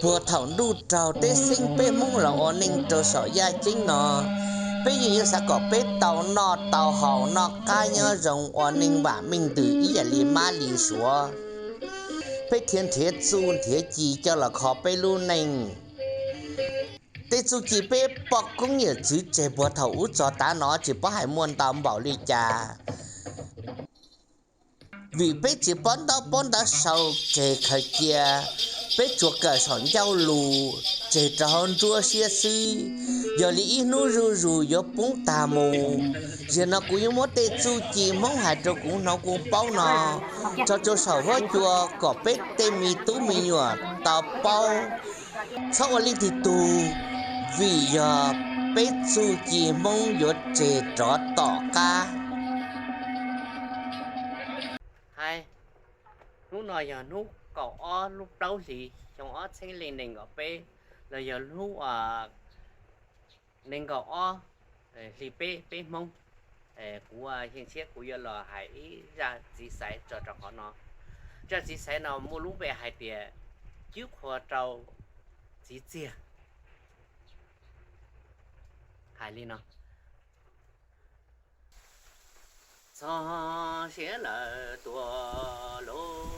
Puag thaum ntuj raug teb xeeb peb Hmoob los ua neej rau saum yaj ceeb no, peb yeej yuav xav kom peb tau noj tau haus noj qab nyob zoo ua neej vam meej ntws ib yam li mab li suav. Peb thiaj nrhiav txuj nrhiav ci coj los kho peb lub neej. Tej txuj ci peb poj koob yawm txwv tseg puag thaum ub txog tav no tsis paub hais muaj ntau npaum li cas. Vim peb tsis paub ntaub paub ntawv sau tseg khaws cia, peb tsuas kawm saum ncauj lus tseg rau hauv nruab siab xwb, yog li ib hnub zuj zus yuav poob tag mus. Yog no kuv yuav muab tej txuj ci Hmoob hais rau kuv hnov kuv paub no tso rau saum huab cua kom peb tej me tub me nyuam tau paub. Txhob ua leej twg tug, vim yog peb txuj ci Hmoob yuav tseg rov tom qab. Hais, hnub no yog hnub kaum ob lub plaub hlis xyoo ob txheeb leej nees nkaum peb, los yog hnub nees nkaum ob hli peb peb Hmoob. Kuv Hiaj Ntshiab kuv yuav los hais ib zaj txiv xaiv tso rau qhov no. Zaj txiv xaiv no muaj lub npe hais tias Cwb Qhua Rau Txiv Txiag. Hais li no: Txog siav lawm tuaj lauj,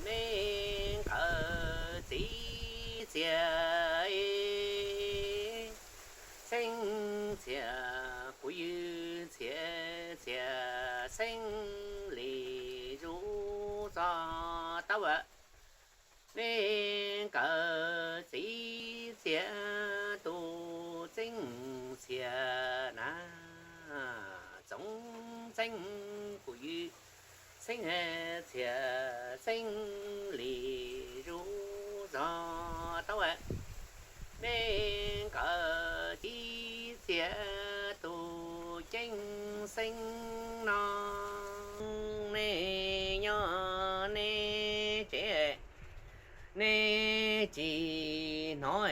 nej nkawd txiv txiag, xeeb txiag kuv ywg txiag, txiag xeeb li zuj zog tau. Nej nkawd txiv txiag tus txeeb txiag na, txoov txeeb kuv ywg txeeb, txiag xeeb li zuj zog tau. Nej nkawd txiv txiag tus ceeb xeeb no, nej nyob nej tsev, nej tsis hnov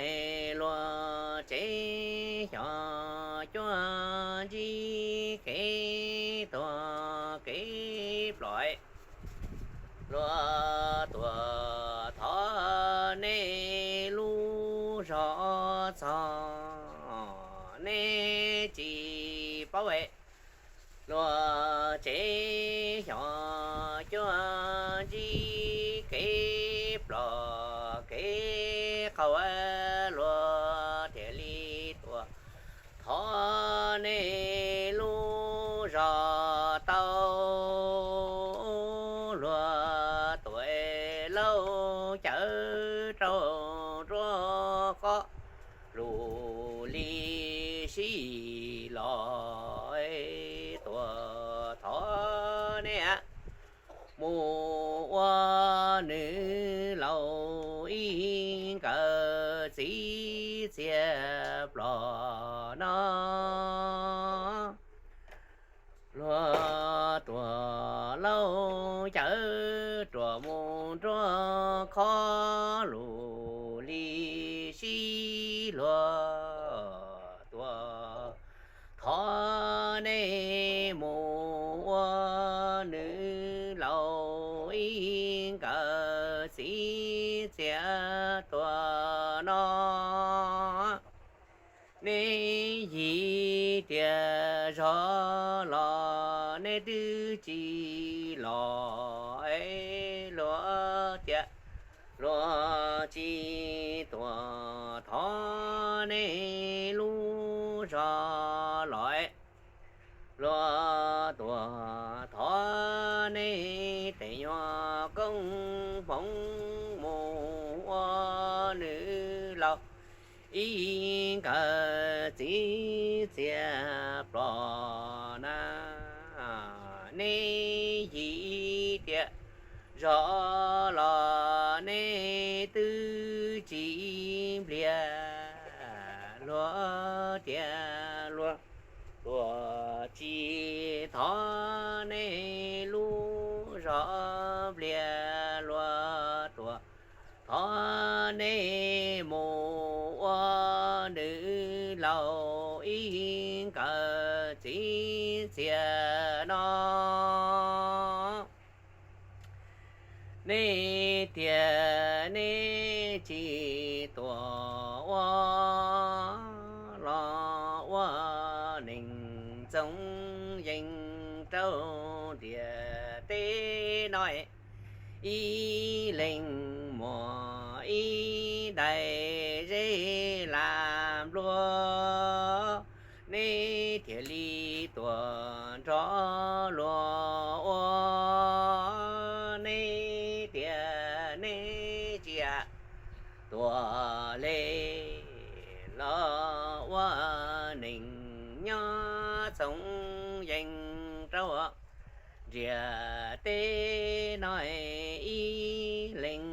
luag tsev xyov cuaj ntsib kev tuag kev plom. Luag tuag thov nej lub zog txog, nej tsis paub luag tsev xyov cuaj ntsib kev plom kev qaug, luag thiaj li tuag thov nej lub zog tau. Luag tuam lauj cawv rau nruab khob lus li sib los, tuam thov nej mus ua nws laus ib nkawd txiv txiag plom no. Luag tuam lauj cawv rau mus nruab khob lus li sib luag, tuam thov nej mus ua nws laus ib nkawd txiv txiag tuam no. Nej yim tiam zog los nej twb tsis los, luag tias luag tsis tuam thov nej lub zog los. Luag tuam thov nej tes nyuag koob hmoov mus ua nws laus ib nkawd txiv txiag plom na. Nej yim tiam zog los nej twb tsis npliag, luag tias luag tuam tsis thov nej lub zog npliag, luag tuam thov nej mus ua nws laus ib nkawd txiv txiag no. Nej tias nej tsis tuag ua los ua neeg txoos yees rau ntiaj teb no. Ib leeg muaj ib daim zeb lam nplua, neb thiaj li tuag nrog luag ua. Neb tias neb tsis tuag li los ua neeg nyob txoos yees rau ntiaj teb no. Ib leeg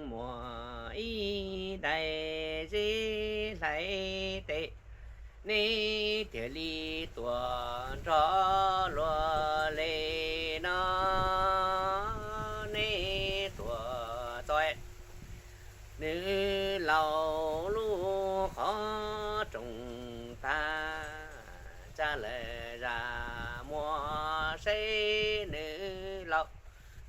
muaj ib daim zeb hlais tes, neb thiaj li tuag nrog luag li no. Neb tuag txog nws laus lub qhov rooj tag, tsa lawm zaj muag saib nws laus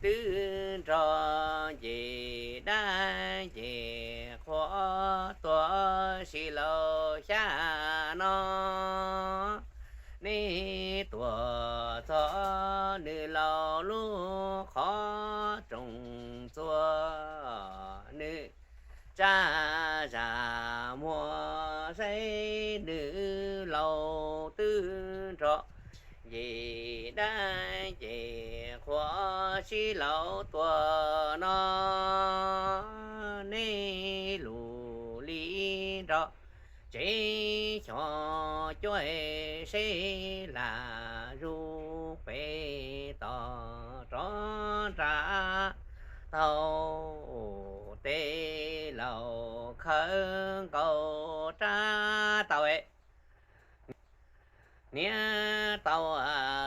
twb nrog ncej dab ncej qhua tuag si laus xya no. Neb tuag txog nws laus lub qhov rooj txuas, nws tsa zaj muag saib nws laus twb nrog ncej dab ncej qhua si laus tuag no. Neb lus li nrog tsev xyom cuab seb lam zus pem toj rov nra tau tes laus khawv nkaus rab taus. Niam tau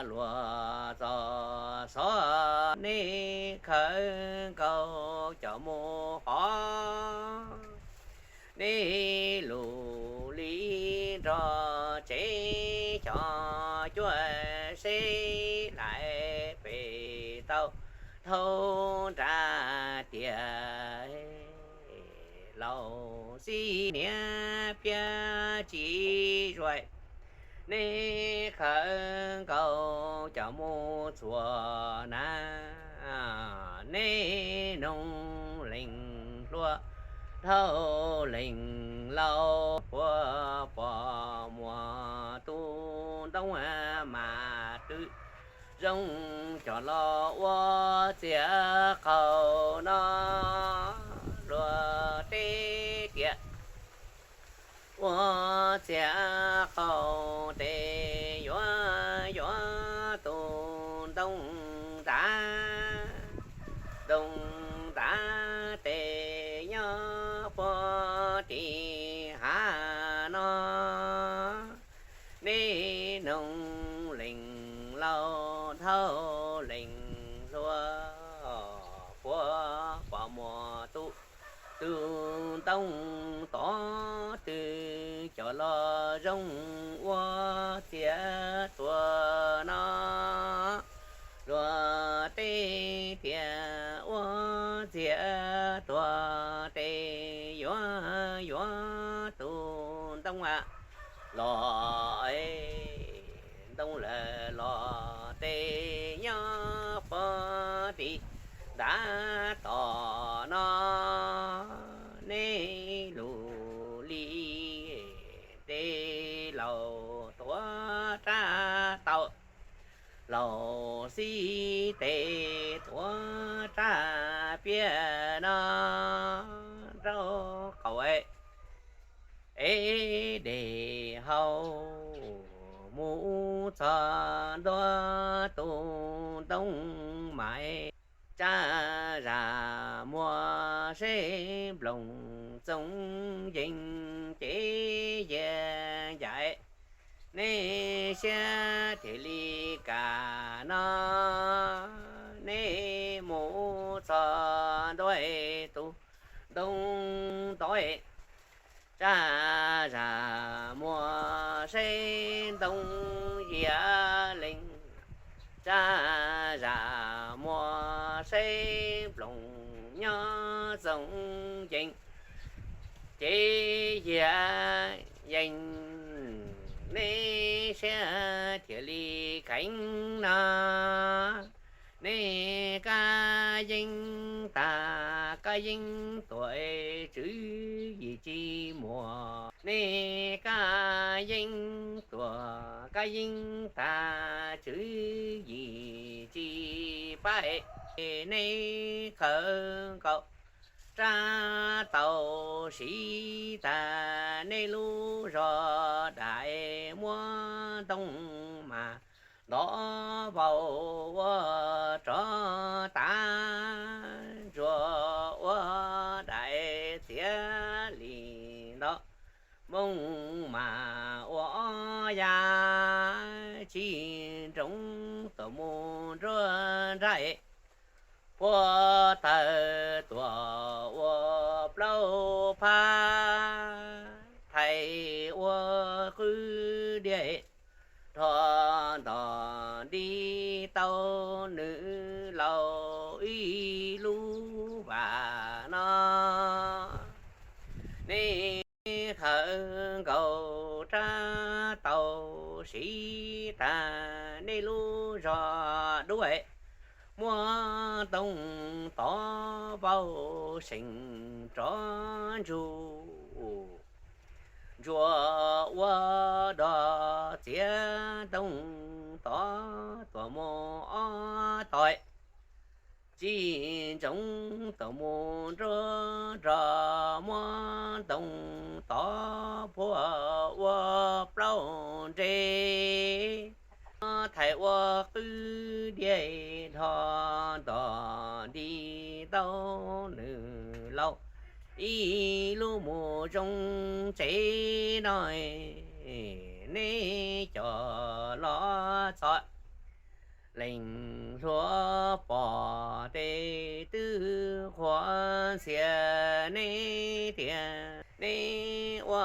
luag txog xov, neb khawv nkaus coj mus qhov. Neb lus li nrog tsev xyom cuab seb lam pem tau dhau nra tiag. Laus xib niam piab tsis zuag, neb khawv nkaus coj mus txhuam na. Neb noog leej hluas dhau leej laus, puas pom muaj tus ntoo mas twb zoo coj los ua txiaj qaug no. Luag teb tias ua txiaj qaug tes yuav yuav tus ntoo nrad, ntoo nrad tes nyob puag tim hav no. Neb noog leej laus dhau leej hluas, puas pom muaj tus, tus ntoo tod twg coj los zoo ua txiaj tuag no. Luag teb tias ua txiaj tuag tes yuav yuav tus ntoo los, ntoo lawm los tes nyob puag tim ntav tod no. Neb lus li tes laus tuav rab taus, laus xib tes tuav rab piab no. Rau qaum es dej hau mus txog ntua tus ntoo mas, tsa zaj muag seb nplooj txoos yees ces yag ncaim, neb siab thiaj li kam no. Neb mus txog ntua tus ntoo tod, tsa zaj muag seb ntoo yag lees, tsa zaj muag seb nplooj nyob txoos yees ces yam yeej nej siab thiaj li kheev no. Nej kab yeej tag kab yeej tuag tswv yim tsis muaj, nej kab yeej tuag kab yeej tag tswv yim tsis pab, nej khawv nkaus rab tau siv tag nej lub zog dais, muab ntoo mas ntov vau ua rov tas, ntsuag ua dais txiav li ntau, mooj mas ua ob ya, tsis ntsoov tuam mus nruab nrab, puag tawg tuam ua plaub phab, thaiv ua qwb diav, rho ntog nti tau nws laus ib lub vas no. Nej khawv nkaus rab tau siv tag nej lub zog dub, muab ntoo tov vau seem rov ntsug, ntsuag ua dog txiav ntoo tov tuam mus ob tog, tsis ntsoov tuam mus nruab nrog, muab ntoo tov puag ua plaub nreg, thaiv ua qwb diav, rho ntog nti tau nws laus ib lub mus zoo tsev no. Nej cov los txog, leej hluas pom tes twb qhuav ntxias nej tias nej ua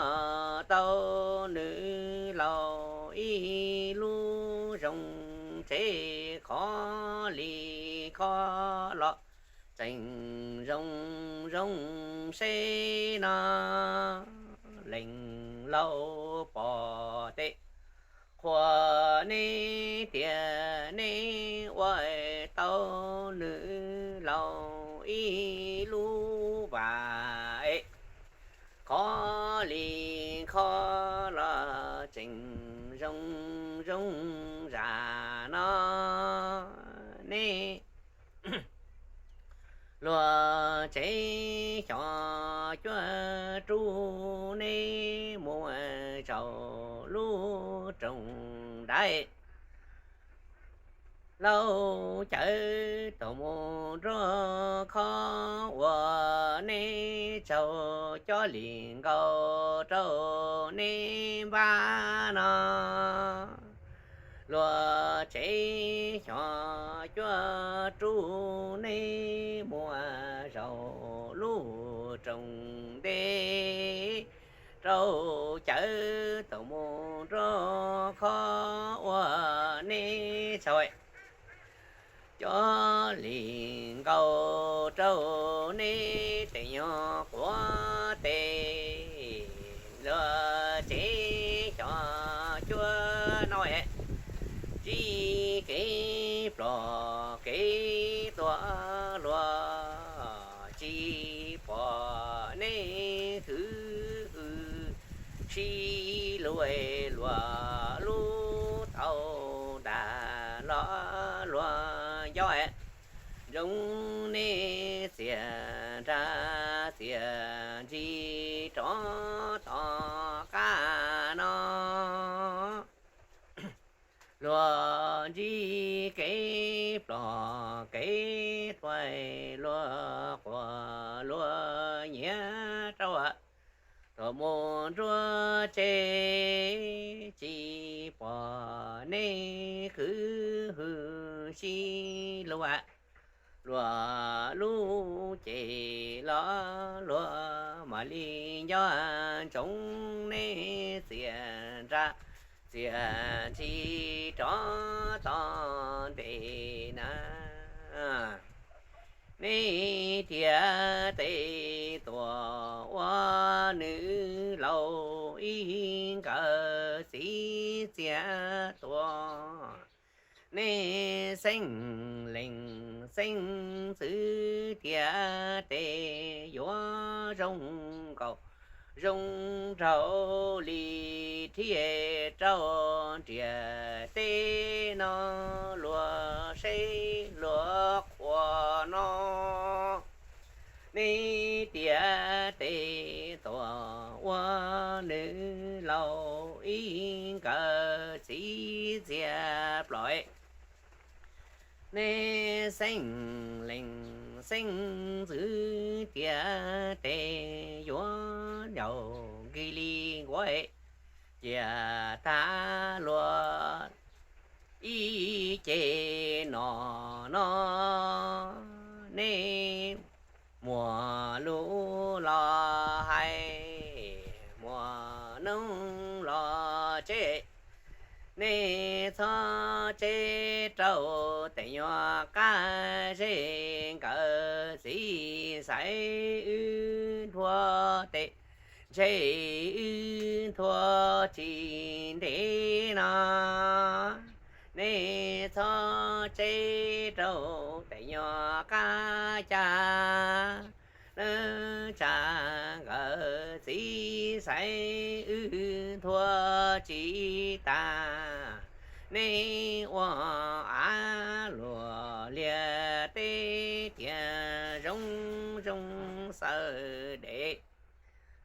tau nws laus ib lub zoo tsev, khov li khov los tseem zoo zoo seb no. Leej laus pom tes qhuas nej tias nej ua tau nws laus ib lub vas, khov li khov los tseem zoo zoo zam no. Nej luag tsev xyov cuab rub nej mus zaum lub rooj daiv, lauj cawv tuam mus nruab khov ua nej tsaug, cob li nkaus rau nej npab no. Luag tsev xyov cuab rub nej mus zaum lub rooj ntej, rau cawv tuam mus nruab khov ua nej tsaug, cob li nkaus rau nej tej nyuag quav tes. Luag tsev xyov cuab no, tsis kev plob kev tuag, luag tsis pom nej khwv hwm sib luag, luag lub tau nram los luag nco zoo nej txias nra txias ntsis rov tom qab no. Luag ntsib kev plob kev tuag, luag quaj luag nyiav rau tuam mus nruab tsev, tsis pom nej khwv hwm sib luag, luag lub cev los luag mam li nco ntsoov nej txias nra txias ntsis rov tom ntej na. Nej tias tes tuam ua nws tiav tuag. Nej xeeb leej xeeb ntxwv tiav tes yuav zoo nkaus zoo nraug li thiaj rau ntiaj teb no luag seb luag qhuas no. Nej tiav tes tuag ua nws laus ib nkawd txiv txias plaws. Nej xeeb leej xeeb ntxwv tiav tes yuav nraug nkig li nkuav, cia tag luag ib ce no no. Nej muaj lus los hais, muaj noog los tseb, nej txhob tseb rau tes nyuag qab zej, nkawd txiv xaiv wb ntuag tes ntshe wb ntuag tsis ntev no. Nej txhob tseb rau tes nyuag qab cas, tsam nkawd txiv xaiv wb ntuag tsis tas. Nej ua av luag liag teb tiag zoo zoo xaws dev,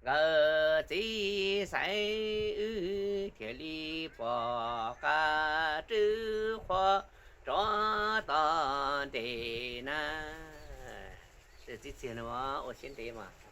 nkawd txiv xaiv wb thiaj li pom qab rwb qhua rov tod ntes na. Txiv txiag no ua siab ntev mas